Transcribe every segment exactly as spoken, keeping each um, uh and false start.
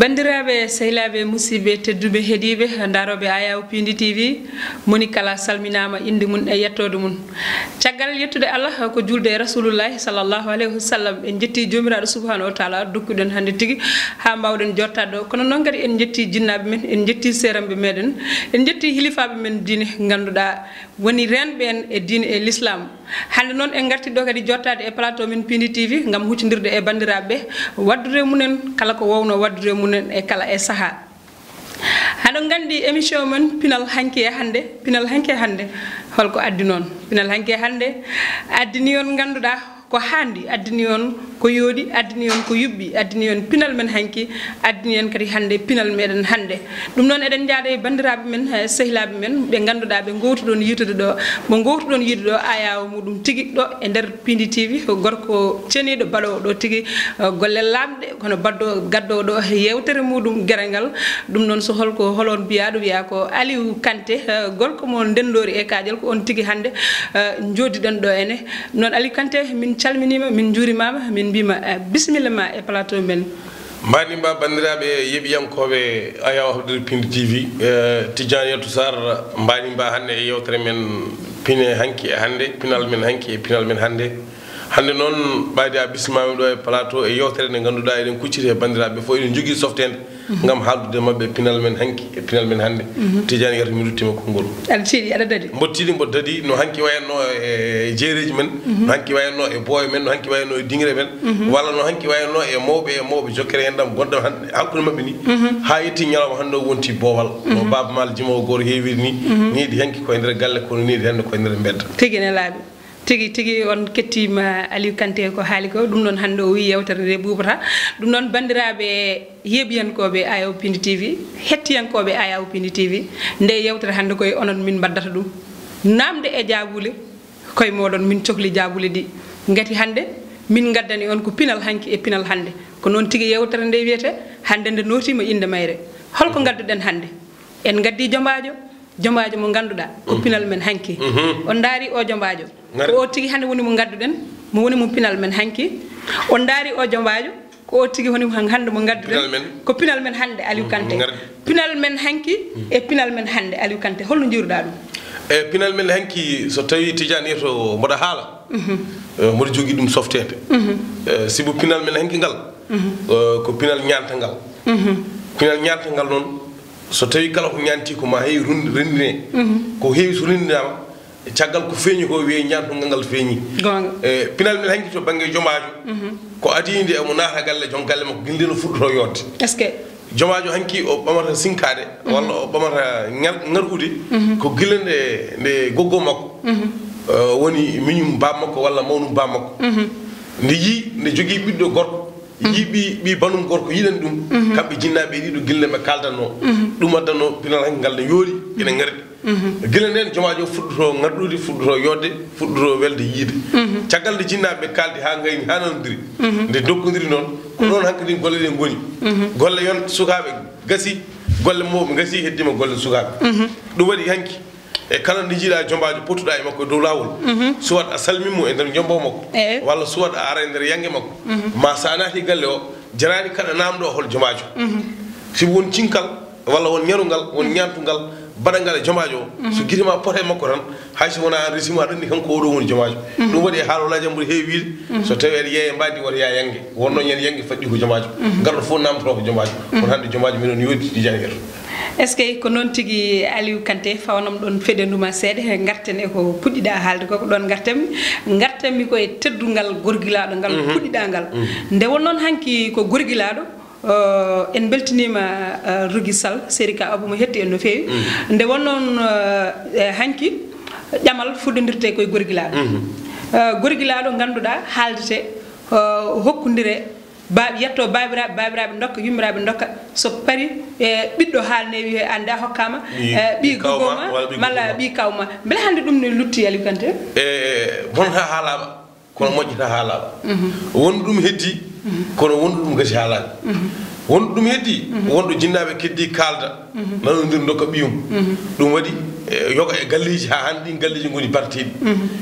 Banndiraaɓe, sehilaaɓe, musidɓe tedduɓe heɗiiɓe, ndarooɓe Ayaw Pindi T V, moni kala salminaama innde mum e yettoode mum. Caggal yettude Allah ko juulde e Rasulullahi sallallahu alayhi wa sallam, en njettii Joomiraaɗo subhanahu wa taala dokkuɗen hannde tigi haa mbaawɗen jottaade ɗo. Kono noon kadi en njettii jinnaaɓe men, en njettii seeramɓe meɗen, en njettii hilifaaɓe men diine ngannduɗaa woni reenɓe en e diine e l'islam. Hannde noon en ngartii ɗo kadi jottaade e plateau men Pindi T V ngam huccondirde e banndiraaɓe ɓe, waɗdude e mum en kala ko wowno waɗdude e mum en e kala e sahaa. Haɗon nganndi émission men Pinal Hanki e Hannde, Pinal Hanki e Hannde holko addi noon? Pinal Hanki e Hannde addani on ngannduɗaa ko haandi, addani on ko yooɗi, addani on ko yuɓɓi, addani on pinal men hanki, addani en kadi hannde pinal meɗen hannde. Ɗum noon eɗen njaada e banndiraaɓe men, eh, sehilaaɓe men ɓe ngannduɗaa ɓe ngowtuɗon yiitude ɗo, mo ngowtuɗon yiide ɗo ayaw muɗum tigi ɗo e nder Pindi T V, ko gorko ceniiɗo baɗoowo ɗo tigi, eh, golle laaɓɗe, kono baɗɗo gaddoowo ɗo yeewtere muɗum gere ngal. Ɗum noon so holko, hol on mbiyaaɗo, wiyaa ko Aliou Kanté, eh, gorko mo Ndenndoori e Kaaƴel, ko on tigi hannde, eh, njooɗiɗen ɗo ene. Noon Aliou Kanté, min calminiima, min njuurimaama, min mbiima, eh, bisimilla ma e plateau men. Mbaɗi mba banndiraaɓe yeeɓiyankooɓe Ayaw Habdere Pindi T V, eh, Tidiane Yattou Sarr, mbaɗi mba hannde e yeewtere men Pine Hanki e Hannde, Pinal men Hanki e Pinal men Hannde. Hannde noon, ɓayde a bismaama ɗo e plateau e yeewtere nde ngannduɗaa eɗen kucciti e banndiraaɓe fof, eɗen njogii softeende ngam haaldude maɓɓe pinal men hanki e pinal men hannde. Tidiane, yeewtere mi ruttima konngol. Aɗa tiiɗi, aɗa dadi. Mboɗo tiiɗi, mboɗo dadi, no hanki wayanno e jeereji men, no hanki wayanno e booye men, no hanki wayanno e dingre men, walla no hanki wayanno e mawɓe e mawɓe jokkere enɗam gonɗam hannde hakkunde maɓɓe ni, haa yetti ñalawma hannde o wonti boowal. No Baaba Maal Jimoowo Goor heewiri ni, neeɗi hanki koye nder galle, kono neeɗi hannde koye nder mbedda. Tigi ne laaɓi. Tigi, tigi, on kettiima Aliou Kanté ko haali ko. Ɗum noon hannde o wiyi yeewtere nde ɓuuɓata. Ɗum noon banndiraaɓe yeeɓiyankooɓe Ayaw Pindi T V, hettiyankooɓe Ayaw Pindi T V, nde yeewtere hannde koye onon min mbaddata ɗum. Naamde e jaabuule koye mooɗon min cohli jaabuule ɗi. Ngati hannde min ngaddani on ko pinal hanki e pinal hannde. Ko noon tigi yeewtere nde wiyete, hannde nde nootiima innde mayre. Holko ngadduɗen hannde? En ngaddi jombaajo, jombaajo mo ngannduɗaa ko pinal men hanki. On ndaari o jombaajo, ko o tigi hannde woni mo ngadduɗen, mo woni mo pinal men hanki. On ndaari o jombaajo, ko o tigi woni mo han-, hannde mo ngadduɗen, ko pinal men hannde Aliou Kanté. Pinal men hanki e pinal men hannde Aliou Kanté, holno njiiruɗaa ɗum? E pinal men hanki, so tawi Tidiane yeto mboɗo haala, eh, mboɗo jogii ɗum softeede. Eh, sibu pinal men hanki ngal, eh, ko pinal ñaantangal. Pinal ñaantangal noon, so tawi kala ko ñaanti ko ma heewi run-, renndine, ko heewi so renndinaama, caggal ko feeñi ko wiyee ñaantungal ngal feeñi. Goonga. E pinal men hanki to bannge jomaajo, ko adii nde emo naata galle joom galle makko, gila nde no fuɗɗotoo yodde. Est-ce que? Jomaajo hanki o ɓamata sinkaade, walla o ɓamata ŋar-, ŋarɗude, ko gila nde, nde goggo makko, eh, woni miñum baaba makko walla mawnum baaba makko. Nde yii, nde jogii ɓiɗɗo gorko, yii ɓi, ɓi banum gorko yiɗani ɗum, kamɓe jinnaaɓe ɗiɗo gila nde ɓe kaaldanno, ɗum addanno pinal hanki ngal ne yoori, ene ŋarɗi. Gila nden jomaajo fuɗɗoto ŋarɗude, fuɗɗoto yodde, fuɗɗoto welde yiide. Caggal nde jinnaaɓe ɓe kaaldi haa ngayni, haa nanondiri, nde dokkodiri noon, ko ɗoon hankadi golle ɗe ngoni. Golle yon sukaaɓe gasi, golle mawɓe gasi, heddiima golle sukaaɓe. Ɗum waɗi hanki, e kala nde njiiɗaa jombaajo, pottuɗaa e makko e dow laawol, soit a salmii mo e nder jombo makko, walla soit a ara e nder yannge makko, ma so a naati galle o, jaraani kaɗa naamndo hol jomaajo. Si won cinkal, walla won ñarungal, won ñaantungal, baɗangal e jomaajo o, so gite ma pote e makko tan, hay so wonaa aan resiima, aɗa anndi kanko oɗo woni jomaajo. Ɗum waɗi e haalolaaji am mboɗo heewi wiide, so tawii aɗa yeeya mbaadi, wota yaa yannge. Wonno ñande yannge faɗɗi ko jomaajo. Ngarɗo fof naamnotoo ko jomaajo. Kono hannde jomaajo minen ne yooɗi Tidiane Yero. Est-ce que ko noon tigi Aliou Kanté, fawanam ɗoon feɗendu ma seeɗa, he ngarten e ko puɗɗiɗaa haalde ko, ko ɗoon ngartanmi. Ngartanmi ko e teddungal gorgilaaɗo ngal puɗɗiɗaa ngal. Nde won noon hanki ko gorgilaaɗo, eh, en mbeltiniima, eh, Rougui Sall, Serika Abou mo hetti en no feewi. Nde won noon, eh, eh, hanki ƴamal fuɗɗondirte koye gorgilaaɗo. Eh, gorgilaaɗo ngannduɗaa haaldete, eh, hokkundire Ba-, yetto baabiraaɓe, baabiraaɓe ndokka, yummiraaɓe ndokka. So parii, e, ɓiɗɗo haalne wiye, "Aan de a hokkaama, ɓii, e, ɓii ɓii kawma, goggo ma, walla ɓii malla goggo ma, ɓii kawma." Mbele hannde ɗum ne lutti, Aliou Kanté? E, bonata haalaama, kono moƴƴata haalaama. Wonɗo ɗum heddii, kono wonɗo ɗum gasi haalaani. Wonɗo ɗum heddii, wonɗo jinnaaɓe keddii kaalda, nanondir ndokka ɓiyum. Ɗum waɗi, e, yoga e galleeji, haa hannde ɗiin galleeji ngoni bartiiɗi.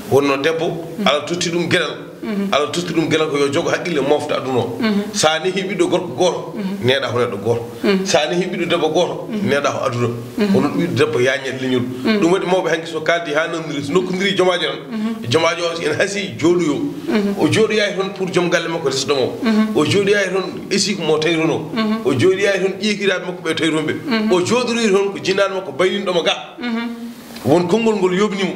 Wonno debbo, Allah totti ɗum geɗal, Allah totti ɗum geɗal ko yo jogo haqqille, moofta aduna o. So a nehii ɓiɗɗo gorko gooto, Neeɗa ko neɗɗo gooto. So a nehi ɓiɗɗo debbo gooto, neeɗa ko aduna. Onon ɓiɗɗo debbo yaañat leñol. Ɗum waɗi mawɓe hanki so kaaldi haa nanndiri, so nokkondiri jomaajo tan, jomaajo o ene hasii jooɗoyoo. O jooɗoyaaki toon pour joom galle makko resɗo mo. O jooɗoyaaki toon esiiko mo tawi toon o. O jooɗoyaaki toon ƴeekiraaɓe makko ɓe tawi toon ɓe. O jooɗorii toon ko jinnaaɗo makko bayninɗo mo ga. Won konngol ngol yoɓni mo.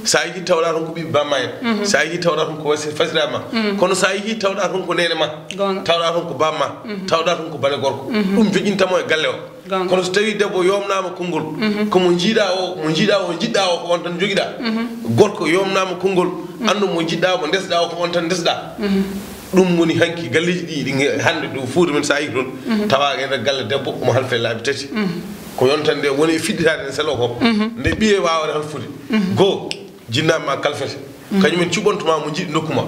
So a yehii tawɗa toon ko ɓiɓɓe bamma en. So a yehii tawɗa toon ko wasi-, fasiraaɓe ma. Kono so a yehii tawɗa toon ko neene ma. Goonga. Tawɗa toon ko bamma. Tawɗa toon ko bane gorko. Ɗum joƴƴinta mo e galle o. Goonga. Kono so tawii debbo yomnaama konngol, ko mo njiiɗa o, mo njiiɗa o, njiɗɗa o ko on tan njogiɗa. Gorko yomnaama konngol, anndu mo njiɗɗa o, mo ndesɗa o ko on tan ndesɗa. Ɗum woni hanki galleeji ɗi, ɗi nge-, hannde ɗo Fuuta men so a yehii toon, tawa e nder galle debbo omo halfe laabi tati. Ko yonta nde woni e fiɗɗitaade nde selo ko. Nde ɓiye waawde halfude. Goo, jinnaaɓe ma kalfete. Kañum en cuɓanto ma mo njiɗi ndokku ma.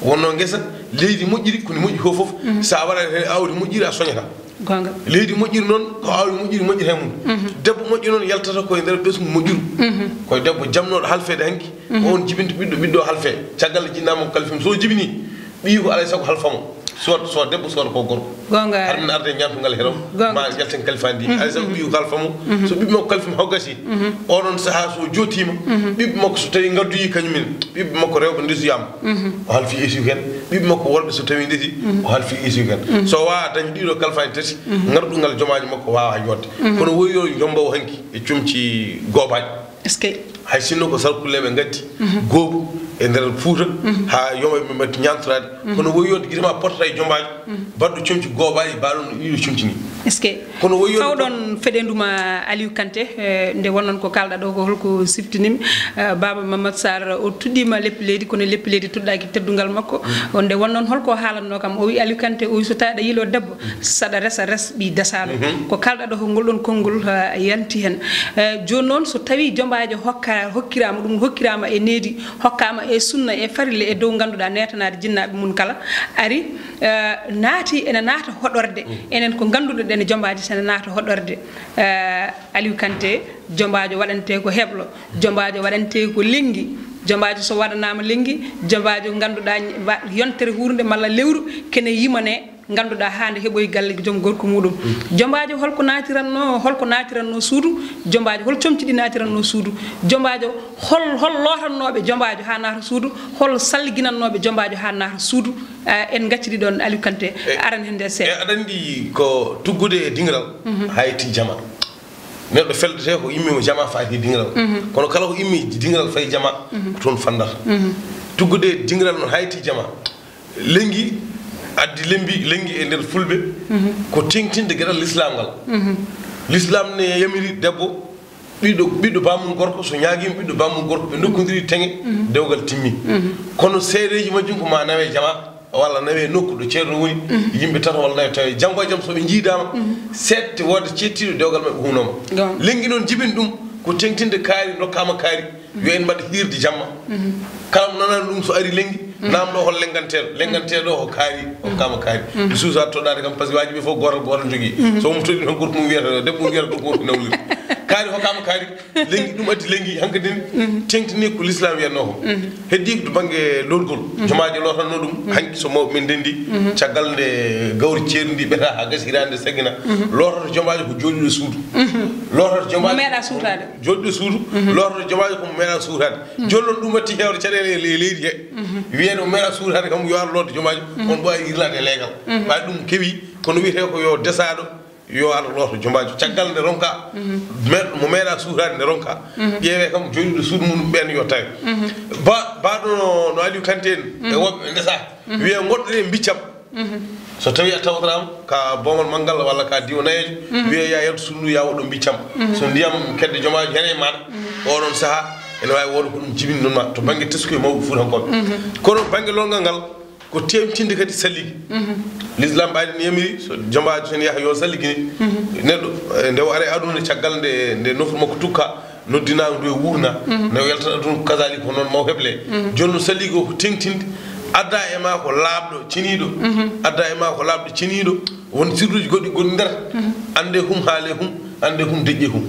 Wonno ngesa, leydi moƴƴiri, ko ndi moƴƴi ko fof. So a waɗaani heen aawdi moƴƴiri, a soñata. Goonga. Leydi moƴƴiri noon, ko aawdi moƴƴiri moƴƴata e mum. Debbo moƴƴo noon yaltata ko e nder ɓesngu moƴƴuru. Ko debbo jamnooɗo halfeede hanki, ko on jibinta ɓiɗɗo, ɓiɗɗo halfee. Caggal nde jinnaaɓe makko kalfi mo, so jibinii, ɓiyi ko alaa e sago halfa mo. Soit, soit debbo, soit ko gorko. Goonga. Har min arde ñaamtungal hero, goonga, ma jalten kalifaaji ɗi. Alaa e sago ɓiyi ko halfa mo. So ɓiɓɓe makko kalfi mo haw gasi, oɗon sahaa so jootiima, ɓiɓɓe makko so tawii ngaddoyii kañum en, ɓiɓɓe makko rewɓe ndesoyaama, o halfii esiiko en. Ɓiɓɓe makko worɓe so tawii ndesii, o halfii esiiko en. So o waawaa dañde ɗiɗo kalfaaji tati, ngarɗungal jomaaji makko waawaa yooɗde. Kono woyyo jommboowo hanki e comci goobaaji. Est-ce que? Hay sinno ko sarkulleeɓe ngaddi goobu e nder Fuuta, haa yoma ɓe mbaɗi ñaamtoraade. Kono woyyo gite ma pottata e jombaajo, baɗɗo comci goobaaji, baaɗo no ɗiɗo comci ni. Est-ce que? Kono woyyo fawɗon feɗendu ma Aliou Kanté, eh, nde wonnon ko kaalɗa ɗo ko holko siftinimi, eh, Baaba Mamadou Sarr o tuɗɗiima leppi leydi, kono leppi leydi tuɗɗaaki teddungal makko. On nde wonnon holko haalanno kam? O wi Aliou Kanté, o wi so tawi aɗa yiilo debbo, saɗa resa, res ɓii desaaɗo. Ko kaalɗa ɗo ko ngol ɗon konngol, eh, yanti heen. Eh, jooni noon so tawi jombaajo hokka-, hokkiraama ɗum, hokkiraama e needi, hokkaama e sunna, e farille, e dow ngannduɗaa neetanaade jinnaaɓe mum kala, ari, eh, naati, ene naata hoɗorde. Enen ko ngannduɗen ɗen jombaaji so ene naata hoɗorde. Eh, Aliou Kanté, jombaajo waɗantee ko heblo, jombaajo waɗantee ko lenngi, jombaajo so waɗanaama lenngi, jombaajo ngannduɗaa wa-, yontere huurnde malla lewru kene yimane, ngannduɗaa haa nde heɓoyi galle joom gorko muɗum. Jombaajo holko naatiranno, holko naatiranno suudu, jombaajo hol comci ɗi naatiranno suudu, jombaajo hol, hol lootannooɓe jombaajo haa naata suudu, hol salliginannooɓe jombaajo haa naata suudu. Eh, en ngaccidi ɗon Aliou Kanté, aran heen nde seeɗa. E aɗa anndi ko tuggude e dingiral hayti jama. Neɗɗo feldete ko immiima jama faati dingiral. Kono kala ko immi dingiral fayi jama, ko toon fanndata. Tuggude dingiral noon hayti jama. Lenngi addi lembi, lenngi e nder fulɓe, ko teŋtinde geɗal lislaam ngal. Lislaam ne yamiri debbo, ɓiɗɗo, ɓiɗɗo bammum gorko, so ñaagiima ɓiɗɗo bammum gorko, ɓe ndokkondiri teŋe, dewgal timmi. Kono seedeeji majjum ko ma nawe jama, walla nawe nokku ɗo ceerno woni, yimɓe tato walla nawe tawe. Janngo e jam so ɓe njiidaama, seette wooda ceettiiɗo dewgal maɓɓe huunooma. Goonga. Lenngi noon jibini ɗum ko teŋtinde kaari, ndokkaama kaari, yo en mbaɗ hiirde jamma. Kala mo nanaani ɗum so ari lenngi, naamndoo hol lennganteeɗo. Lennganteeɗo o ko kaari, o hokkaama kaari. Mi suusaa toɗɗaade kam, parce que waajibi fof gootal gootal jogii. So omo toɗɗii tan, gorko mum wiyata, debbo mum wiyata, gorko mum nawliri. Kaari hokkaama kaari. Lenngi, ɗum addi lenngi hankadi ne, teŋtini ko lislaam wiyatnoo ko. Heddii ko to bannge lorgol. Jomaajo lootanno ɗum, hanki so mawɓe men ndenndi, caggal nde gawri ceerundi ɓeta haa gasi hitaande saggina, lootata jomaajo ko jooɗiiɗo suudu. Lootata jomaajo mo meeɗa suutaade. Jooɗiiɗo suudu, lootata jomaajo ko mo meeɗa suutaade. Jooni noon ɗum watti heewde caɗeele e le-, leydi he. Wiyeede mo meeɗa suutaade kam yo ar looto jomaajo, on ɗo ari yirlaade e leegal. Ɓay ɗum kewi, kono wiyetee ko yo desaaɗo, yo ar looto jomaajo. Caggal nde ronka, me-, mo meeɗa suutaade nde ronka, ƴeewee kam jooɗiiɗo suudu mum ɓeen yo tawe. Ba-, baaɗo no, no Aliou Kanté en, e woɓɓe ɓe ndesaa. Wiyee ngoɗɗo e mbiccam. So tawii a tawtoraama ka boomol manngal walla ka diwo nayeejo, wiyee ya yaltu suudu ndu, ya woɗɗo mbiccam. So ndiyam kedde jomaajo here e maaɗa, oɗon sahaa ene waawi wooda ko ɗum jibini noon ma to bannge tesko e mawɓe Fuutankooɓe. Kono bannge lorngal ngal, ko teeŋtinde kadi salligi. Lislaam ɓayde ne yamiri, so jombaajo so ene yaha yo salligine. Neɗɗo, eh, nde o ara e aduna, caggal nde, nde nofru makko tukka, noddinaango ndu e wuurna, nde o yaltata aduna ko kazaalika ko noon maw heble. Jooni noon salligi o ko teeŋtinde, adda e ma ko laaɓɗo, ceniiɗo, adda e ma ko laaɓɗo, ceniiɗo, won sirluuji goɗɗi gonɗi nder, annde hum haale hum, annde hum deƴƴe hum.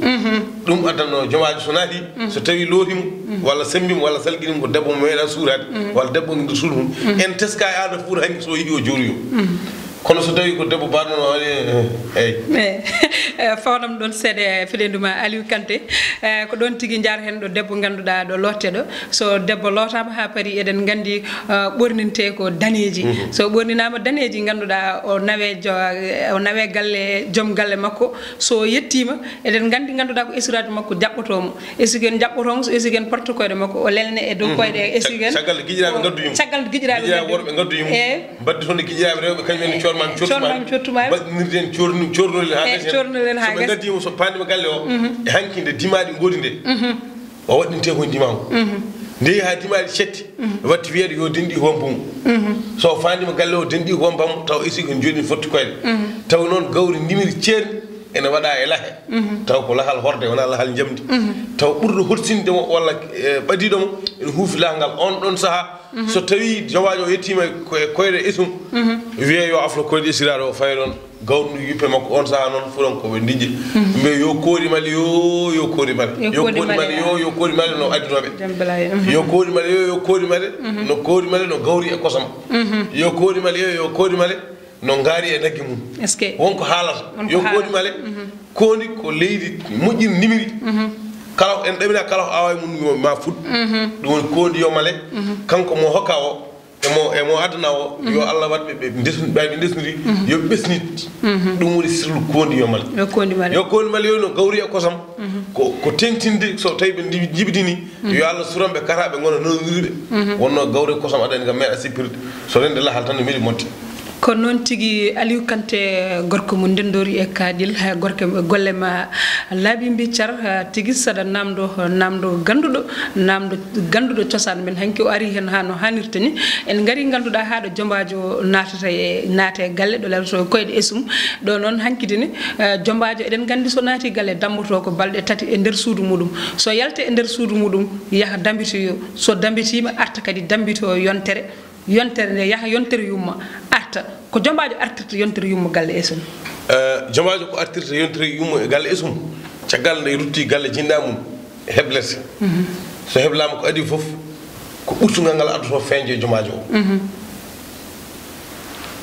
Ɗum addanno jomaajo so naati, so tawi looti mo, walla sembi mo, walla salgini mo, ko debbo mo meeɗa suuraade, walla debbo ngi nder suudu mum. En teska e aada Fuuta hanki so yiɗi o jooɗoyo. Kono so tawii ko debbo baɗɗo no waɗi, eh, eyi. E fawnam ɗoon seeɗa e feleendu ma Aliou Kanté. E ko ɗoon tigi njaar heen ɗo debbo ngannduɗaa ɗo lootte ɗo. So debbo lootaama haa parii, eɗen nganndi ɓornintee ko daneeji. So ɓorninaama daneeji, ngannduɗaa o nawee o nawee galle joom galle makko. So yettiima, eɗen nganndi ngannduɗaa ko esiraaji makko jaɓɓotoo mo. Esigi en jaɓɓotoo mo, so esigi en porto koyɗe makko, o lelne e dow koyɗe esigi en. Caggal giƴiraaɓe ngaddu yum. Caggal giƴiraaɓe ngaddu yum. Mbaɗdi toon e giƴiraaɓe rewɓe, kañum en coormaami coortumaami. Mbaɗnirde en coornolel haa gasi. Coornolel haa gasi. So ɓe ngaddii mo, so paandi mo galle o, e hanki nde dimaaɗi ngoodi nde, o waɗɗintee ko e dimaa o. Nde yehi haa dimaaɗi cetti, watti wiyeede yo denɗi hombo mo. So faandi mo galle o, denɗi hombo mo, taw esigi en jooɗi fotti koyɗe. Taw noon gawri ndimiri ceerndi ene waɗa e lahe, taw ko lahal horde, wonaa lahal njamndi. Taw ɓurɗo horsinde mo walla ɓadiiɗo mo ene huufi lahal ngal. On ɗoon sahaa, so tawii jomaajo o yettiima ko e koyɗe esum, wiyee yo aflo koyɗe esiraaɗo o, fayi ɗoon gawri ndu yuppe makko. On sahaa noon fuɗon ko ɓe ndiƴƴe, mbiya yo koori mali, yo yo koori mali, yo koori mali, yo yo koori mali no addinooɓe, yo koori mali, yo yo koori mali, no koori mali no gawri e kosam, yo koori mali, yo yo koori mali no ngaari e nagge mum. Won ko haalata yo koori male. Koondi ko leydi moƴƴiri ndimiri. Kala en ɗaɓina kala ko awa e mum ma fuɗ. Ɗum woni koondi yo male. Kanko mo hokka o e mo e mo addana o, yo Allah waɗ ɓe ɓe ndesni ɓay ɓe ndesniri, yo ɓe ɓesnit. Ɗum woni sirlu koondi yo male. Yo koondi male yo no gawri e kosam. Ko ko teŋtinde so tawi ɓe jibidini, yo Allah suran ɓe kata ɓe ngona nanondirɓe. Wonno gawri e kosam aɗa andi kam meeɗa sippirde. So rende lahal tan no meɗi monte. Ko noon tigi Aliou Kanté, gorko mo ndenndori e kaaƴel, gorko golle ma laaɓi mbi car. Tigi saɗa naamdo naamdo gannduɗo, naamdo gannduɗo cosaan men. Hanki o ari heen haa no haanirta ni. En ngari ngannduɗaa haa ɗo jombaajo naatata e naata e galle ɗo lelto koyɗe esum. Ɗo noon hankidi ni, jombaajo eɗen nganndi so naati galle damboto ko balɗe tati e nder suudu muɗum. So yalte e nder suudu muɗum yaha dambitoyo. So dambitiima arta kadi dambito yontere. Yontere nde yaha yontere yumma arta. Ko jombaajo artirta yontere yumma galle esum? Jombaajo ko artirta yontere yumma e galle esum caggal nde rutti galle jinɗa mum heblete. So heblaama ko adii fof ko ɓurtungal ngal addoto feeñde e jombaajo o.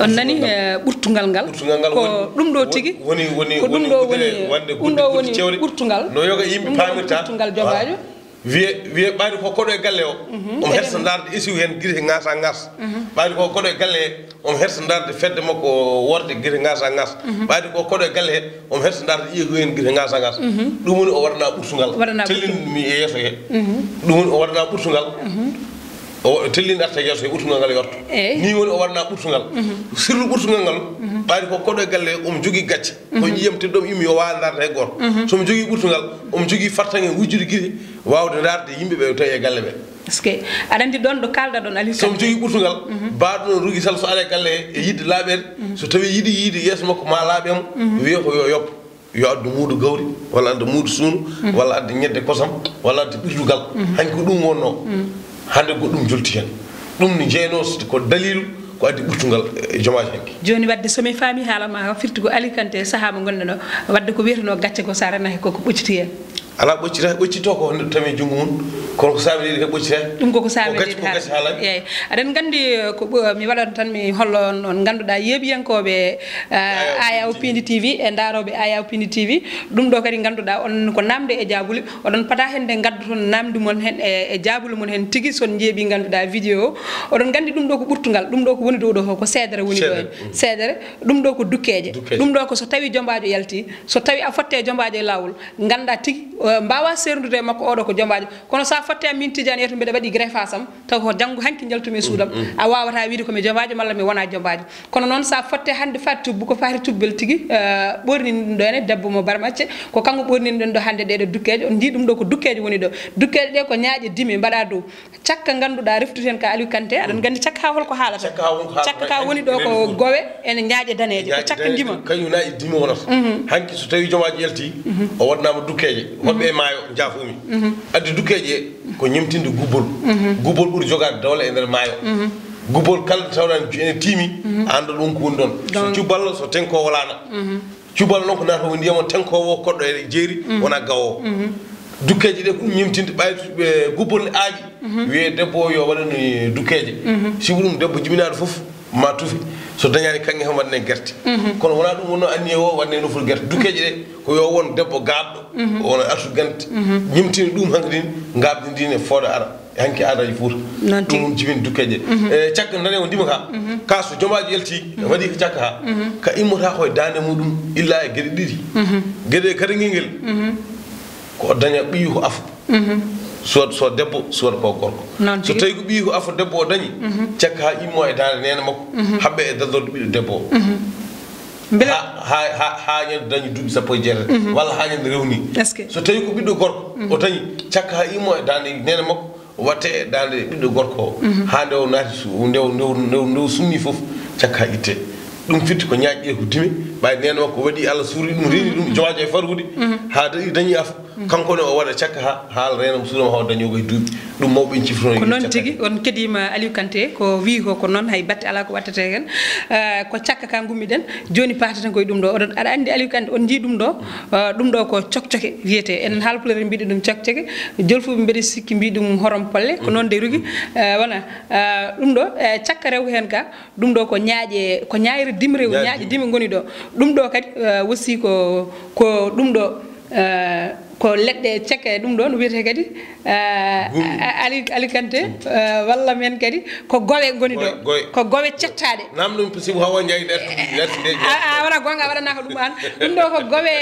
On nani ɓurtungal ngal? Ɓurtungal ngal ko ɗum ɗo tigi. Woni woni ko ɗum ɗo woni wonde ɗum ɗo woni ɓurtungal. No yoga yimɓe paamirta ɓurtungal jombaajo. Wiye wiye ɓaade ko koɗo e galle o. Omo hersa ndaarde esiw heen gite ngasa ngas. Ɓaade ko koɗo e galle he omo hersa ndaarde fedde makko worde gite ngasa ngas. Ɓaade ko koɗo e galle he omo hersa ndaarde ƴeeku heen gite ngasa ngas. Ɗum woni o waɗana ɓurtungal. Tellin mi e yeeso he. Ɗum woni o waɗana ɓurtungal. O tellin arta yeeso he ɓurtungal ngal yorto. Ni woni o waɗana ɓurtungal. Sirlu ɓurtungal ngal ɓaade ko koɗo e galle he omo jogii gacce. Ko ƴiyam tedduɗo omo immi o waawa ndaarde hay gooto. So omo jogii ɓurtungal omo jogii fartaŋŋe wujjude gite waawde ndaarde yimɓe ɓe tawi e galle ɓe. Est-ce que aɗa anndi ɗoon ɗo kaalɗa ɗoon Aliou Kanté? So omo jogii ɓurtungal baaɗo noon rugi sal so alaa e galle he e yiɗde laaɓeede. So tawii yiɗi yiide yeeso makko ma laaɓe mo wiye ko yo yoɓ, yo addu muudo gawri walla adda muudo suunu walla adda ñebbe kosam walla adda ɓirdugal. Hanki ko ɗum wonnoo. Hannde goɗɗum jolti heen. Ɗum ne jeynoo ko daliilu ko addi ɓurtungal e jomaaji hanki. Jooni waɗde so mi faami haala ma firti ko Aliou Kanté sahaa mo ngonɗen o waɗde ko wiyetenoo gacce ko so a renaki ko ko ɓocciti heen. Alaa ɓoccita ɓoccitto ko neɗɗo tami e junngo mum kono ko saami leydi kadi ɓoccita. Ɗum koko saami leydi haalata. Eeyi aɗen nganndi ko mi waɗan tan mi hollo on on ngannduɗaa yeeɓiyankooɓe Ayaw Pindi T V e ndaarooɓe Ayaw Pindi T V. Ɗum ɗo kadi ngannduɗaa on ko naamnde e jaabuli. Oɗon pata heen nde ngaddoton naamndi mon heen e e jaabuli mon heen tigi so on njeeɓii ngannduɗaa vidéo o. Oɗon nganndi ɗum ɗo ko ɓurtungal ɗum ɗo ko woni dow ɗo ko seedere woni ɗo heen. Seedere ɗum ɗo ko dukkeeje. Ɗum ɗo ko so tawii jombaajo yaltii so tawii a fotte e jombaajo e laawol nganndaa tigi mbaawaa seerndude e makko oɗo ko jombaajo. Kono so a fotte e min Tidiane yeeto mbiɗa waɗi greffas am taw ko janngo hanki njaltumi e suudam a waawataa wiide ko mi jombaajo malla mi wonaa jombaajo. Kono noon so a fotte hannde faati tubbu ko faati tubbel tigi ɓornini ɗum ɗo ene debbo mo barmacce ko kanko ɓornini ɗen ɗo hannde ɗeɗo dukkeeje on njii ɗum ɗo ko dukkeeje woni ɗo. Dukkeeje ɗe ko ñaaƴe dime mbaɗa dow cakka ngannduɗaa reftude heen ka Aliou Kanté aɗa nganndi cakka haa holko haalata. Cakka ka woni ɗo ko gowe ene ñaaƴe daneeje ko cakka ndima. Kañum na e dime wonata hanki so tawi jomaajo yalti o waɗanaama dukkeeje woɓɓe e maayo njaafumi addi dukkeeje ɗe ko ñemtinde gubbol. Gubbol ɓuri jogaade dowla e nder maayo. Gubbol kala tawɗa ene tiimi a annda ɗum ko woni ɗon so cubbal so tenko walaana. Cubbal noon ko naata woni ndiyam o tenko o koɗɗo e jeeri wona gawo o. Dukkeeje ɗe ko ɗum ñemtinde ɓay gubbol ne aaƴi wiye debbo o yo waɗan dukkeeje. Sibu ɗum debbo jibinaaɗo fof ma tufi. So dañaani kaŋŋe kam, waɗne gerte. Kono wonaa ɗum wonnoo anniya o, waɗne nofru gerte. Dukkeeje ɗe, ko yo won debbo gaaɓɗo, wona artu gante, ñimtina ɗum hankadi, ngaabdi ndi ne fooda ara. Hanki aadaaji Fuuta. Noon tigi. Ɗum jibini dukkeeje. E, cakka nane o ndima ka. Ka so jomaajo yalti, waɗi ko cakka ha. Ka immata ko e daande muɗum, illa e geɗe ɗiɗi. Geɗe kadi ngel ngel. Ko o daña ɓiyi ko afo. Soit, soit debbo, soit ko gorko. Noon tigi. So tawi ko ɓiyi ko afo debbo o dañi, cakka ha immo e daande neene makko, haɓɓe e daddorde ɓiɗɗo debbo o. Mbele ha, ha, ha, ha ñande dañi duuɓi sappo e jeetati, walla ha ñande rewni. Est-ce que? So tawi ko ɓiɗɗo gorko, o dañi, cakka ha immo e daande neene makko, watte e daande ɓiɗɗo gorko o. Ha nde o naati su-, nde o, nde o, nde o, nde o sumni fof, cakka ha itte. Ɗum firti ko ñaaƴi ɗe ko dime, ɓay neene makko waɗi Allah suuri ɗum, reeni ɗum, jomaajo e farhude, ha dañi, dañi afo. Kanko ne o waɗa cakka ha, haala reenam suuɗam hawa dañogo e duuɓi. Ɗum mawɓe en cifrino. Ko noon tigi, on kediima Aliou Kanté, ko wii ko, ko noon, hay batte alaa ko wattete heen. Eh, ko cakka ka ngummiɗen, jooni paataten koye ɗum ɗo. Oɗon, aɗa anndi Aliou Kanté, on njii ɗum ɗo, eh, ɗum ɗo ko cokcoke wiyetee. Enen Haalpulaar en mbiɗo ɗum cokcoke, Jolfuɓe mbeɗa sikki mbii ɗum horom polle, ko noon de rugi. Eh, wona, eh, ɗum ɗo, eh, cakka rew heen ka, ɗum ɗo ko ñaaƴe, ko ñaayre dime rew, ñaaƴe dime ngoni ɗo. Ɗum ɗo kadi, eh, aussi ko, ko ɗum ɗo, eh, ko leɗɗe cekke ɗum ɗo no wiyetee kadi, eh, a-, Aliou, Aliou Kanté, eh, walla men kadi ko gowe ngoni ɗo. Gowe, gowe. Ko gowe cettaaɗe. Namdum sibu hawa njayi ɗer, ɗer, ɗer. A, a, wona goonga, a waɗanaaka ɗum aan. Ɗum ɗo ko gowe,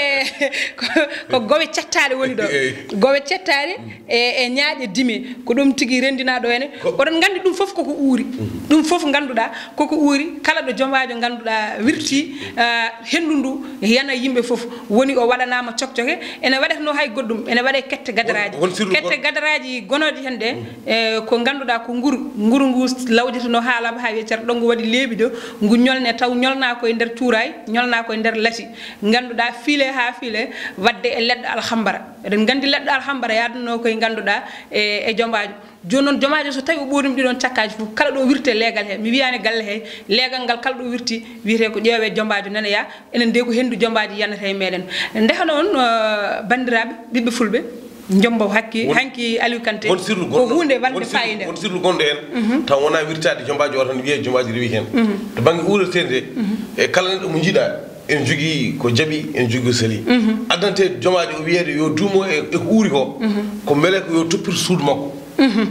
ko, ko gowe cettaaɗe woni ɗo. Eyi. Gowe cettaaɗe e, e ñaaƴe dime. Ko ɗum tigi renndinaa ɗo ene. Oɗon nganndi ɗum fof koko uuri. Ɗum fof ngannduɗaa koko uuri. Kala ɗo jomaajo ngannduɗaa wirti, ah, henndu ndu yana yimɓe fof. Woni o waɗanaama cokcoke. Ene waɗatnoo hay goɗɗum. Ene waɗe kette gadaraaji. Won, won sirlu goɗɗo. Kette gadaraaji gonooji heen ɗe, e, ko ngannduɗaa ko nguru. Nguru ngu lawjeteno haa laaɓa haa wiya cer ɗo ngu waɗi leeɓi ɗo. Ngu ñolne taw ñolnaa ko e nder cuuraay, ñolnaa ko e nder lati. Ngannduɗaa fiile haa fiile waɗde e leɗɗo alhambara. Eɗen nganndi leɗɗo alhambara yaadunoo koye ngannduɗaa e, e jombaajo. Jooni noon, jombaajo so tawi o ɓooyii ɗum ɗiɗon cakkaaji fof, kala ɗo wirtee leegal he, mi wiyaani galle he, leegal ngal kala ɗo wirti, wiyetee ko ƴeewee jombaajo nanoyaa, enen de ko henndu jombaaji yanata e meɗen. Nde hono on, eh, banndiraaɓe, ɓiɓɓe fulɓe, njombo hakki, won, hanki Aliou Kanté, won sirlu ko gonɗo, huunde won wonde sirlu, fayida. Won sirlu gonɗo heen, mhm, taw wonaa wirtaade jombaajo o tan, wiyee jombaajo rewi heen. Mhm. To bannge uureteende, mhm, e kala neɗɗo mo njiɗaa, ene jogii ko jaɓi, ene jogii ko sali. Mhm. Addante jomaajo o wiyeede yo duumo e, e ko uuri ko, mhm, ko mbele ko yo toppito suudu makko. Mhm.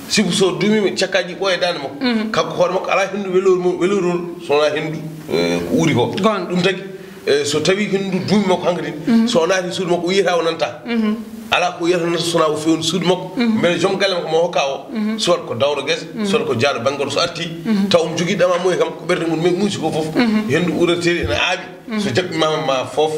Sibu so duumiima cakkaaji ɓooya daande makko, mhm, kanko hoore makko alaa henndu weloor mum, weloorol so wonaa henndu, eh, ko uuri ko. Goonga. Ɗum tagi, eh, so tawii henndu duumi makko hankadi, mhm, so o naati suudu makko, o yiyata o nanta. Mhm. Alaa ko yiyata nanta so wonaa o fewni suudu makko. Mhm. Mbele joom galle makko mo hokka o, mhm, soit ko dawɗo gese, mhm, soit ko jaaɗo bannge goɗɗo, so arti, mhm, taw omo jogii ɗama moye kam, ko ɓernde mum muusi ko fof. Mhm. Henndu uureteeri ene aaɓi. Mhm. So jaɓɓiima ma fof,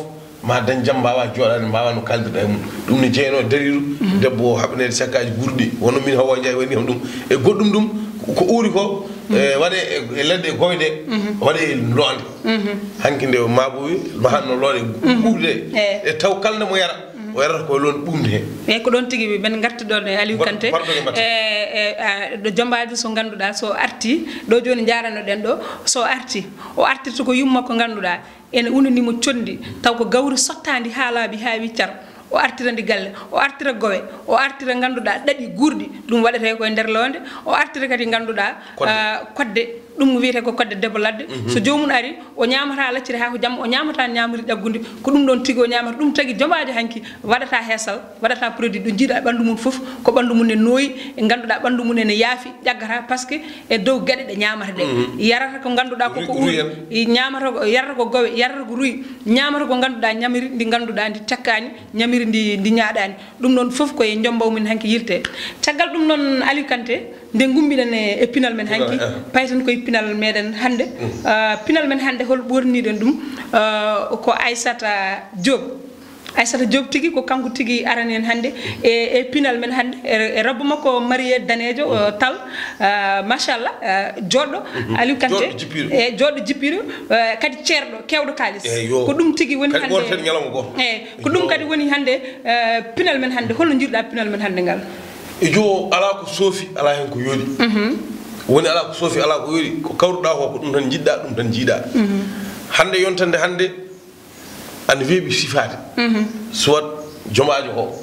ma dañ jam, mbaawa jooɗaade, mbaawa no kaaldirɗa e mum. Ɗum ne jeyanoo e dariiru, mhm, debbo o haɓaneede cakkaaji guurɗi. Wonno min Hawa Njaay waɗi kam ɗum. E goɗɗum ɗum, ko uuri ko, mhm, e waɗe e, e leɗɗe goyɗe, mhm, waɗe e loonde. Mhm. Hanki nde maabowi, mahanno loonde, mhm, ɓuuɓde. Eh. E taw kala nde mo yara, mhm, o yarata ko e loonde ɓuuɓde he. Eyyi, ko ɗoon tigi men ngarti ɗoon e Aliou Kanté. Mbaɗ-, mbaɗ-, mbaɗ-, e, e, a, ɗo jombaajo so ngannduɗaa so arti, ɗo jooni njaarano ɗen ɗo, so arti, o artirta ko yumma ko ngannduɗaa. Ene unani mo conndi, taw ko gawri sottaandi haa laaɓi haa wi car. O artira ndi galle, o artira gowe, o artira ngannduɗaa ɗaɗi guurɗi, ɗum waɗetee ko e nder loonde, o artira kadi ngannduɗaa, kodde, ah, kodde, ɗum wiyetee ko kodde debbo ladde. Mhm. So joomum ari, o ñaamataa lacciri haa ko jamma, o ñaamataa ñaamri ɗaggundi, ko ɗum ɗoon tigi o ñaamata. Ɗum tagi jomaajo hanki waɗataa heesal, waɗataa produit ɗo njiiɗaa ɓanndu mum fof, ko ɓanndu mum ne nooyi, e ngannduɗaa ɓanndu mum ne yaafi, ƴaggata, parce que e dow geɗe ɗe ñaamata ɗe. Mhm. Yarata ko ngannduɗaa ko ko uuri, i ñaamata ko, yarata ko gowe, yarata ko ruy, ñaamata ko ngannduɗaa ñamiri ndi ngannduɗaa ndi cakkaani, ñamiri ndi, ndi ñaaɗaani. Ɗum noon fof ko e njombaw min hanki yiltee. Caggal ɗum noon, Aliou Kanté, nde ngummiɗen e, e pinal men hanki, pinal, eh, payten koye pinal meɗen hannde. Mm. Ah, pinal men hannde, hol ɓoorniɗen ɗum? Ah, ko Aissata Diop. Aissata Diop tigi, ko kanko tigi arani en hannde e, e pinal men hannde, e, e robbo makko marié daneejo, o, mhm, tal, ah, machallah, ah, jooɗɗo, mhm, Aliou Kanté, jooɗɗo jippiiɗo. E jooɗɗo jippiiɗo, eh, kadi ceerɗo, keewɗo kaalis. Eeyi, yo. Ko ɗum tigi woni hannde. Kadi ɓoorten ñalawma gooto. Eeyi, ko ɗum, yo, kadi woni hannde, eh, pinal men hannde. Holno njiɗɗaa pinal men hannde ngal? E jo, alaa ko soofi, alaa heen ko yooɗi. Mhm. Woni alaa ko soofi, alaa ko yooɗi, ko kawruɗaa ko, ko ɗum tan njiɗɗaa, ɗum tan njiiɗaa. Mhm. Hannde, yontande hannde, ana weeɓi sifaade. Mhm. Soit jomaajo o,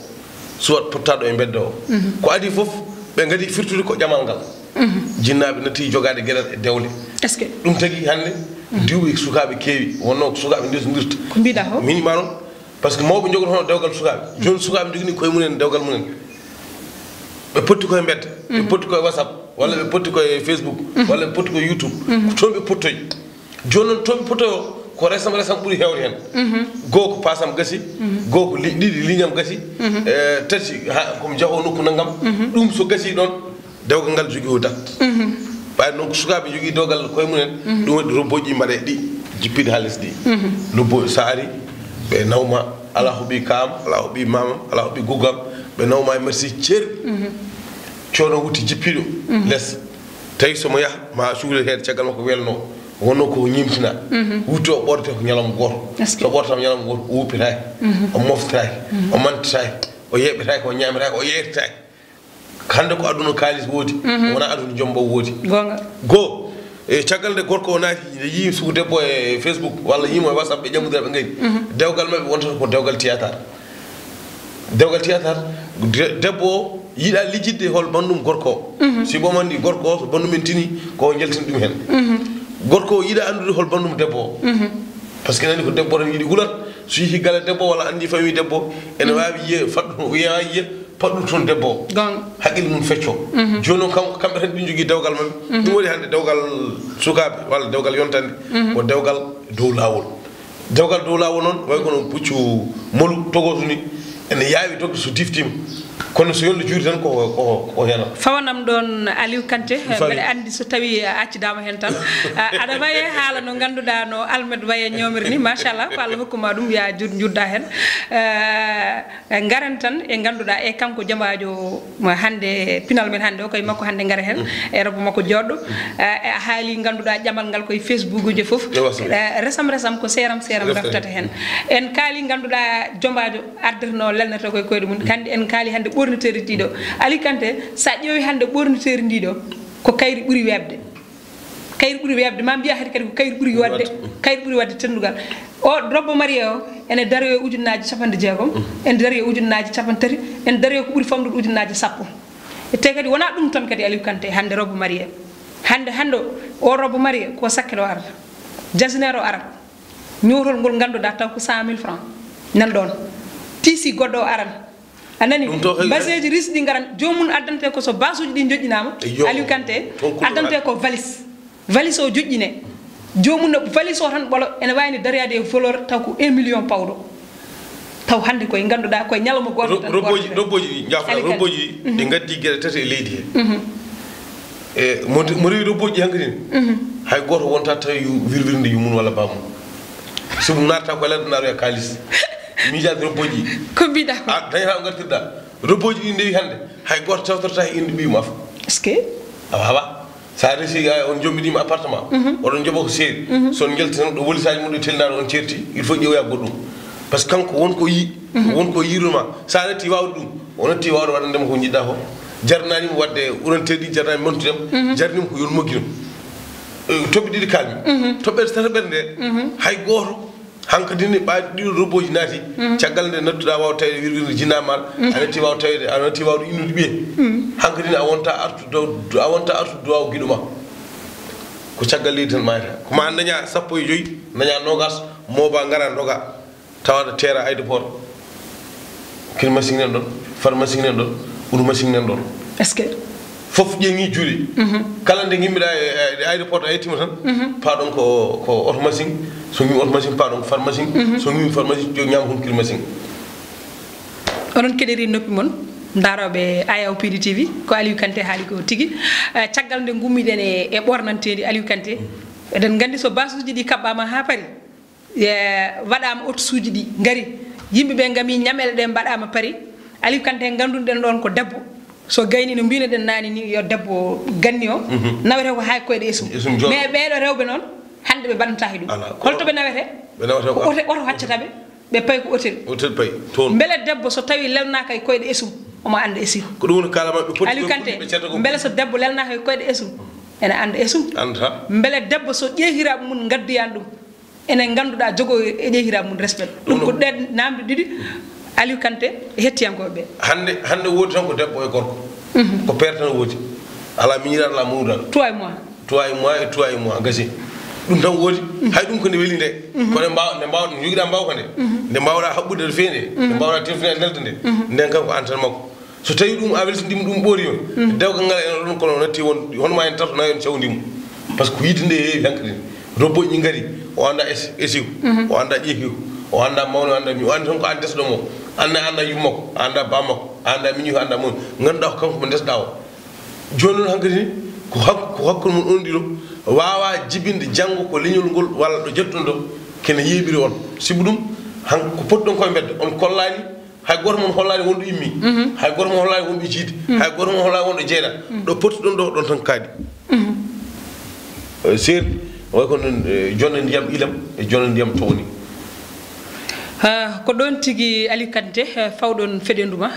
soit tottaaɗo e mbedda o. Mhm. Ko adii fof, ɓe ngadii firtude ko ƴamal ngal. Mhm. Jinnaaɓe natti jogaade geɗal e dewle. Est-ce que? Ɗum tagi hannde diwɓe sukaaɓe keewi, wonno ko sukaaɓe ndesondirta. Ko mbiɗa ho? Min ma noon, parce que mawɓe njogotono dewgal sukaaɓe. Jooni sukaaɓe njogini koye mumen dewgal mumen. Ɓe potti koye mbedda, ɓe potti koye WhatsApp, walla ɓe potti koye Facebook, walla ɓe potti koye YouTube. Ko toon ɓe pottoyi. Jooni noon, toon ɓe pottoyi o, ko resam resam ɓuri heewde heen. Goo ko paasam gasi, goo ko li-, ɗiɗi liñam gasi, e, tati ha, komi jaho nokku nanngam. Ɗum so gasi ɗoon, dewgal ngal jogii o dat. Ɓay noon ko sukaaɓe jogii dewgal koye mumen, ɗum waɗi robboji mbaɗe ɗi, jippiɗi haa lesdi. Lobbo so ari, ɓe nawma, alaa ko ɓii kaam, alaa ko ɓii maamam, alaa ko ɓii guggam, ɓe nawma e merci ceer. Coono wutti jippiɗo les. Tawi so mo yaha, ma suuɗe heen caggal makko welno. Wonno ko ñimtina. Wutte o ɓorte ko ñalawma gooto. Est-ce que? So ɓortama ñalawma gooto, o wuppitaaki, o moftitaaki, o mantitaaki, o yeɓetaaki, o ñaametaaki, o yeeytetaaki. Hannde ko aduna kaalis woodi, wona aduna jombo woodi. Goonga. Goo, e caggal nde gorko o naati, nde yii suku debbo e Facebook, walla yiimo e WhatsApp, ɓe ƴammodir, ɓe ngari. Dewgal maɓɓe wontata ko dewgal théâtre. Dewgal théâtre, de-, debbo o yiɗa lijjitde hol banndum gorko o. Si bo mandi gorko o, so banndum en tini, ko o jaltini ɗum heen. Gorko o yiɗa anndude hol banndum debbo o. Parce que nani ko debbo tan yiɗi hulat, so yehi gala debbo walla anndi famille debbo, ene waawi yiye, faɗɗu, waawi yiye, paɗɗu toon debbo o. Goonga. Haqqille mum fecco. Jooni noon kam, kamɓe tan ɓe njogii dewgal maɓɓe. Ɗum waɗi hannde dewgal sukaaɓe walla dewgal yontande, ko dewgal dow laawol. Dewgal dow laawol noon, way kono puccu molu togosu ni, ene yaawi dogde so diftiima. Kono so yolde juuri tan ko, ko, ko heen. Fawanam ɗoon Aliou Kanté, mbeɗa anndi so tawii a accidaama heen tan, a, aɗa waye haala no ngannduɗaa no almet waye ñoomir ni, machallah, ko Allah hokkuma ɗum, ya jur-, njudda heen. Eh, Eh, ngaren tan e ngannduɗaa e kanko jambaajo ma hannde, pinal men hannde o, koye makko hannde ngara heen, e robbo makko jooɗɗo. Eh, e a haali ngannduɗaa ƴamal ngal koye Facebook uji fof. Eh, resam resam ko seeram seeram raftata heen. En kaali ngannduɗaa jambaajo ardata no lelnata koye koyɗe mum. Kandi en kaali hannde ɓorniteeri ɗiɗo. Aliou Kanté, so a ƴeewi hannde ɓorniteeri ndiɗo, ko kayri ɓuri weeɓde. Kayri ɓuri weeɓde, ma mbiya hade kadi ko kayri ɓuri waɗde, kayri ɓuri waɗde teddugal. O robbo marié o, ene daroyo ujunnaaji capanɗe jeegom, ene daroyo ujunnaaji capanɗe tati, ene daroyo ko ɓuri famɗude ujunnaaji sappo. E te kadi wonaa ɗum tan kadi Aliou Kanté, hannde robbo marié. Hannde, hannde o robbo marié ko sakket o arata. Jasneer o arata. Ñootol ngol ngannduɗaa taw ko cent mille francs. Nan ɗoon. Tisi goɗɗo o aran. A nani? Ɗum to kay, baseeji risɗi ngaran, joomum addante ko so basuuji ɗi joƴƴinaama, Aliou Kanté, addante ko valise. Valise o joƴƴine. Joomum no valise o tan ɓolo, ene waawi ne dariyaade e voleur taw ko un million pawɗo. Taw hannde koye ngannduɗaa koye ñalawma gooto tan robboji, robboji ɗi, njaafo, robboji ɗi, ɗi ngaddi geɗe tati e leydi he. E mo, mo rewi robboji ɗi hankadi ne. Hay gooto wonta tawi yu-, wirwirnde yummum walla bammum. Sibu naata ko ladde naroya kaalis. Miijaade robboji ɗi. Ko mbiɗa ko? A dañata ko ngartirɗa. Robboji ɗi ndewi hannde. Hay gooto tawtorta he innde ɓiy mum afa. Est-ce que? A wawa. Sa resi, a, on jombiɗima appartement. Oɗon joɓa ko seeri. So on jalti tan ɗo wolisaji mum ɗo tellinaɗo on ceerti, il faut ƴeewoya goɗɗum. Parce que kanko won ko yi, won ko yiirnoma. Sa natti wawde ɗum, o natti wawde waɗandema ko jiɗɗa ko. Jarnanimo wadde uranteɗi, jarnanimo mantude am, jarnimo ko yo moƴƴino. Eh, toɓɓe ɗiɗi kalmi. Toɓɓere tataɓere nde, hay gooto. Hankadi ne ɓaadi ɗiɗo robboji naati. Caggal nde nattuɗa waw tawede wirwirde jinnamal, a natti waw tawede, a natti wawde innude ɓiye. Hankadi ne a wonta artu dow, a wonta artu duwaw giɗo ma. Ko caggal leydi tan mayata. Ko ma daña sappo e joyyi, daña nogas, mooba ngara doga. Tawa aɗa teera aéroport, climatique nan ɗon, pharmacie nan ɗon, urmacie nan ɗon. Est-ce que? Fof ƴeeŋi juuɗe. Kala nde ngimmiɗa e, e aéroport a yettima tan, paɗon ko, ko oto machine, so ngimmi oto machine paɗon ko pharmacie, so ngimmi pharmacie jo ñaam hon climatique. Oɗon keɗiri noppi mon, ndaroɓe A O P D T V, ko Aliou Kanté haali ko tigi. Eh, caggal nde ngummiɗen e, e ɓornanteedi Aliou Kanté, eɗen nganndi so basuuji ɗi kaɓɓama ha paari, e, waɗaama otosuuji ɗi ngari, yimɓe ɓe ngami ñamele ɗe mbaɗaama paari. Aliou Kanté ngannduɗen ɗon ko debbo. So gayni no mbinoɗen naane ni, yo debbo ganni o, nawete ko haa e koyɗe esum. Esum jooɗo. Mais ɓeeɗo rewɓe noon, hannde ɓe mbaɗantaa he ɗum. Alaa. Holto ɓe nawete? Ɓe nawete ko ko oto, oto haccata ɓe, ɓe payi ko hôtel. Hôtel payi, toon. Mbele debbo so tawi lelnaaka e koyɗe esum, omo annda esum. Ko ɗum woni kaalama ɓe poti Aliou ko Kanté, ɓe cata ko. Mbele so debbo lelnaaka e koyɗe esum, ene annda esum. Annda. Mbele debbo so ƴeehiraaɓe mum ngaddoyaani ɗum, enen ngannduɗaa jogo e ƴeehiraaɓe mum respect. Ɗum ɗum ko ɗeen naamnde ɗiɗi Aliou Kanté e hettiyankooɓe ɓe. Hannde, hannde woodi tan ko debbo e gorko. Ko père tan woodi. Alaa miñiraɗo, alaa mawnuɗo. Toi moi. Trois mois e trois mois gasi. Ɗum tan woodi. Hay ɗum ko nde weli nde. Kono mbaaw nde mbaaw nde jogiɗa mbaaw ka nde. Nde mbawɗa haɓɓude nde feewi nde. Nde mbawɗa teftude nde nde. Nden kam ko an tan makko. So tawi ɗum a weltindima ɗum ɓoori on. Dewgal ngal en ɗon kono natti won hono ma en tarto nayon cawdimo. Par ce que ko yidde nde heewi hankadi. Robboji ngari o anda esiw. O anda ƴeekiw. O anda mawno anda mi o andi tan ko an desɗo mo. Anda anda yumma ko anda bamma ko anda miñi ko anda mo. Ganduɗa ko kanko mo desɗa o. Jooni noon hankadi ni ko hak ko hakkunde mon on ɗiɗo waawa jibinde janngo ko leñol ngol walla ɗo jettuɗon ɗo kene yeeɓiri on sibu ɗum han ko potɗon koye mbedda on kollaani hay gooto mon hollaani wonɗo immi hay gooto mon hollaani wonɗo jiidi hay gooto mon hollaani wonɗo jeeɗa ɗo pottuɗon ɗo ɗon tan kaaɗi seeri way ko noon jonde ndiyam ilam e jonde ndiyam towni ko ɗoon tigi Aliou Kanté fawɗon feɗendu ma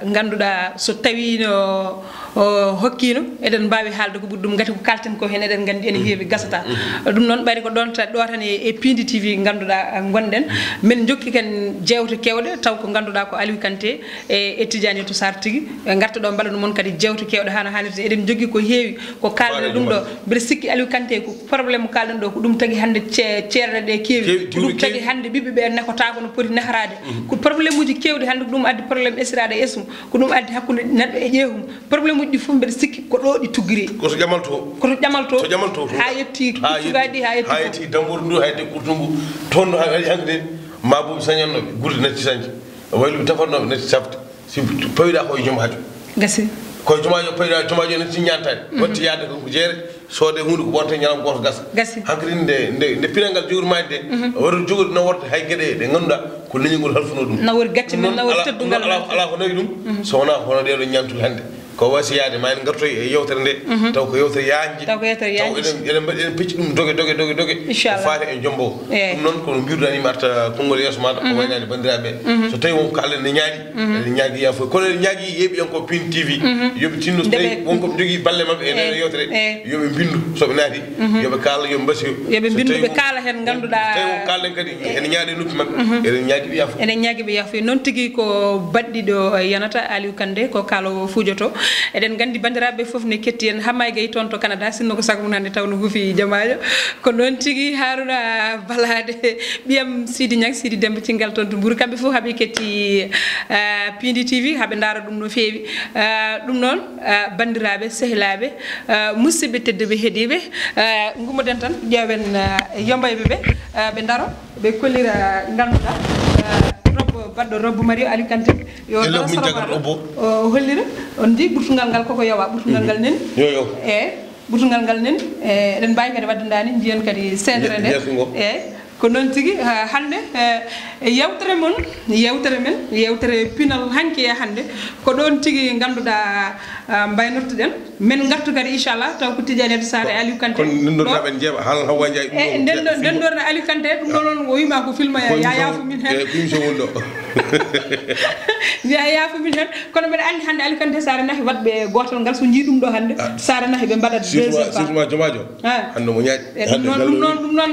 ngannduɗaa so tawiino o hokkiino eɗen mbaawi haalde ko ɓuri ɗum ngati ko kaalten ko heen eɗen nganndi ene heewi gasata ɗum noon ɓayri ko ɗoon ɗo tan e piindi tv ngannduɗaa ngonɗen min jokki ken jeewte keewɗe taw ko ngannduɗaa ko Aliou Kanté e Tidiane to Sarr tigi ngarta ɗo mbaɗa ɗum on kadi jeewte keewɗe hano haalirde eɗen jogii ko heewi ko kaalɗen ɗum ɗo mbiɗa sikki Aliou Kanté ko problème mo kaalɗen ɗo ko ɗum tagi hannde ceerɗe ɗe keewi ko ɗum tagi hannde ɓiɓɓe ɓe nekotaako no poti nehraade ko problème uji keewɗi hannde ko ɗum addi problème esiraɗo e esum ko ɗum addi hakkunde neɗɗo e ƴeehum problème uji ɗi fof mbeɗa sikki ko ɗo ɗi tuggiri koto ƴamal to koto ƴamal to to ƴamal to ha yetti cukaɗi ha yetti ha yetti dambour ndu ha yetti kurtumbu toon no haɗi hankde mabuɓe sañannoɓe gurde natti sañde wayluɓe tafatnoɓe natti safde si pawiɗa koye joom haaju gasi koye joom haaju pawiɗa joom haaju natti ñantade watti yaade ko jeere soode hunde ko bonta ñalam goto gasa gasi hankadi nde nde nde pinal ngal jogori maji de waro jogori no warde hay gueɗe ɗe ganduɗa ko leñol ngol halfuno ɗum nawori gacce men nawori teddungal ala ko nawi ɗum so wona ko hono ɗeɗo ñamtude hannde ko wasiyaade ma en ngartoy e yewtere nde taw ko yewtere yaajde taw ko yewtere yaajde eɗen mbaɗi eɗen pecci ɗum doge doge doge doge ko faati e jombo ɗum noon kono mbiruɗani mi arta konngol yeeso maɗa ko waynani banndiraaɓe so tawi wonko kaalɗen ne ñaaɗi eɗen ñaagi yaafo kono eɗen ñaagi yeeɓiyanko pin tv yoɓe tinno so tawi wonko ɓe jogii balle maɓɓe e nder yewtere yoɓe mbindu soɓe naati yoɓe kaala yoɓe mbasiyo yoɓe mbindu ɓe kaala heen ngannduɗaa tawi wonko kaalɗen kadi ene ñaaɗi noppi maɓɓe eɗen ñaagi ɓe yaafo eɗen ñaagi ɓe yaafo noon tigi ko baɗɗiɗo yonata Aliou Kandé ko kaalowo fuujoto eɗen nganndi banndiraaɓe fof ne ketti en Hamay Gay toon to Canada sinno ko sago mum hannde taw no huufi jamaajo ko noon tigi Haruna Balaade ɓiyam Sidi Niang Sidi Demba Cingal toon to Mbour kamɓe fof haɓe ketti Pindi T V haɓe ndaara ɗum no feewi ɗum noon banndiraaɓe sehilaaɓe musidɓe tedduɓe heɗiiɓe ngummoɗen tan ƴeewen yombayɓe ɓe ɓe ndaro ɓe kollira ngannduɗaa robbo baɗɗo robbo mario aliou kanté yo darasorobaro o hollira on ndi ɓurtungal ngal koko yowa ɓurtungal ngal neni eyi ɓurtungal ngal neni e eɗen mbawi kadi waddandani mbiyen kadi seedere nde eyi ko noon tigi hannde yewtere mon yewtere men yewtere pinal hanki e hannde ko ɗon tigi ngannduɗaa mbaynortuɗen min ngartu kadi inchallah taw ko tidiane de sare aliou kanté kon ndendorɗa ɓen jeeɓa halan hawa ndiaye ɗum e ndendo ndendorɗa aliou kanté ɗum ɗo noon o wima ko film ya yaafo min hen e ɗum so won ɗo ya yaafo min hen kono mbeɗa anndi hannde aliou kanté sare nahi waɗɓe gootal ngal so jii ɗum ɗo hannde sare nahi ɓe mbaɗat deuxième surtout ma jomajo hannde mo ñaaƴi e ɗum noon ɗum noon ɗum noon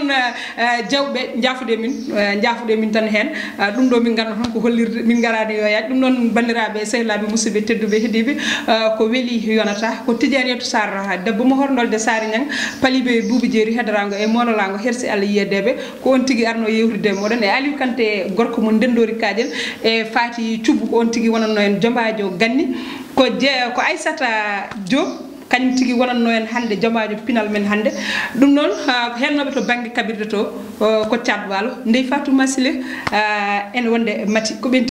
jawɓe jaafude min jaafude min tan heen ɗum ɗo min nganno tan ko hollirde min ngaraani yo yaaj ɗum noon banndiraaɓe sehilaaɓe musidɓe tedduɓe heɗiiɓe ko weli yonata ko tidiani yetto sar debbo mo horndolde sari ñang paliɓe e buubi jeeri heɗoraango e monololaango hersi allah yiyedeeɓe ko on tigi arno yewtidde e moɗon e aliou kanté gorko mo ndenndori kaaƴel e faati cubbu ko on tigi wonanno en jombaajo ganni ko je ko aissata diop kañum tigi wonanno en hannde jomaajo pinal men hannde ɗum noon hennooɓe to bannge kabirde to ko caat waalo ndey fatou masile ene wonde mati ko ɓen